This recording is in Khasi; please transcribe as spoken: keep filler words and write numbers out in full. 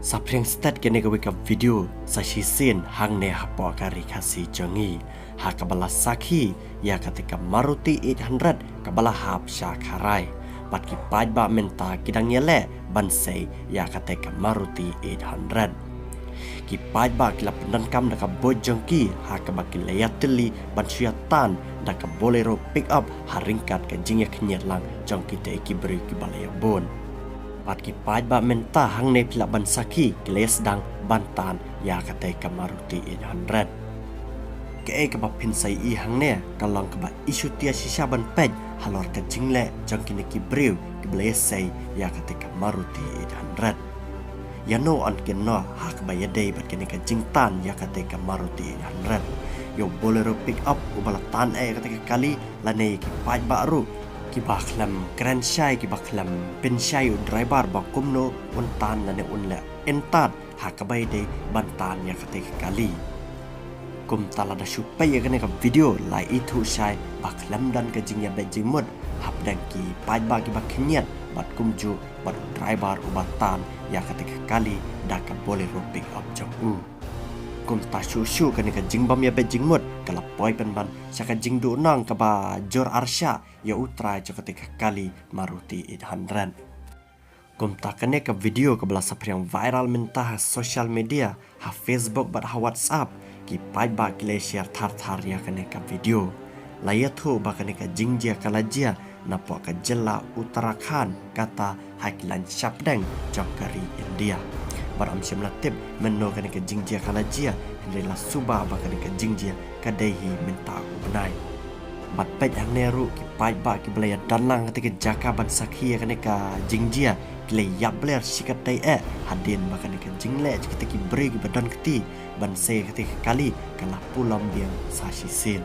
Saphriang stet kane kawei ka video sa shisien hangne hapoh ka ri Khasi jong ngi, ha kaba la sakhi ïa kata ka Maruti eight hundred kaba la hap sha kharai. Bad ki paidbah mynta ki dang ïaleh ban sei ïa kata ka Maruti eight hundred. Ki paidbah ki la pyndonkam da ka boit jong ki ha kaba ki la ïatylli ban shu ïa tan da ka Bolero pickup ha ryngkat ka jingïakhynñiat lang jong kitei ki briew kiba la ïabun. Bad ki paidbah mynta hangne phi lah ban sakhi ki la ïa sdang ban tan ïa kata ka Maruti eight hundred. Kaei kaba phin sa ïohi hangne ka long kaba i shutia shisha ban peit halor ka jingleh jong kine ki briew kiba la ïa sei ïa kata ka Maruti eight hundred. Ïano yn kynnoh ha kaba ïadei bad kane ka jingtan ïa kata ka Maruti eight hundred? Ïa u Bolero pickup uba la tan eh ïa kata ka kali, lane ïa ki paidbah ruh kiba khlem kren shai, kiba khlem pynshai u driver ba kumno un tan lane un leh entat ha kaba ïadei ban tan ïa kata ka kali? Kumta lada shu peit ïa kane ka video la ithuh shai ba khlem don ka jingïabeit jingmut hapdeng ki paidbah kiba khynñiat bad kumjuh bad u driver uba tan ïa kata ka kali da ka Bolero pickup jong u. Kumta shuh shuh kane ka jingbym ïabeit jingmut ka la poi pynban sha ka jingduhnong kaba jur arshah ïa u trai jong kata ka kali Maruti eight hundred. Kumta kane ka video kaba la saphriang viral mynta ha social media, ha Facebook bad ha WhatsApp, ki paidbah ki la share thar thar ïa kane ka video. La ïathuh ba kane ka jingjia ka la jia napoh ka jylla Uttarakhand, kata ha ki lain shapdeng jong ka ri India. Bad ym shym la tip mynno kane ka jingjia ka la jia, hynrei la suba ba kane ka jingjia ka dei hi mynta u bnai. Bad peit hangne ruh ki paidbah kiba la ïadon lang ha kata ka jaka ban sakhi ïa kane ka jingjia ki la ïap bler shikatdei eh hadien ba kane ka jingleh jong kita ki briew kiba don kti ban sei ïa kata ka kali ka la pulom biang sa shisien.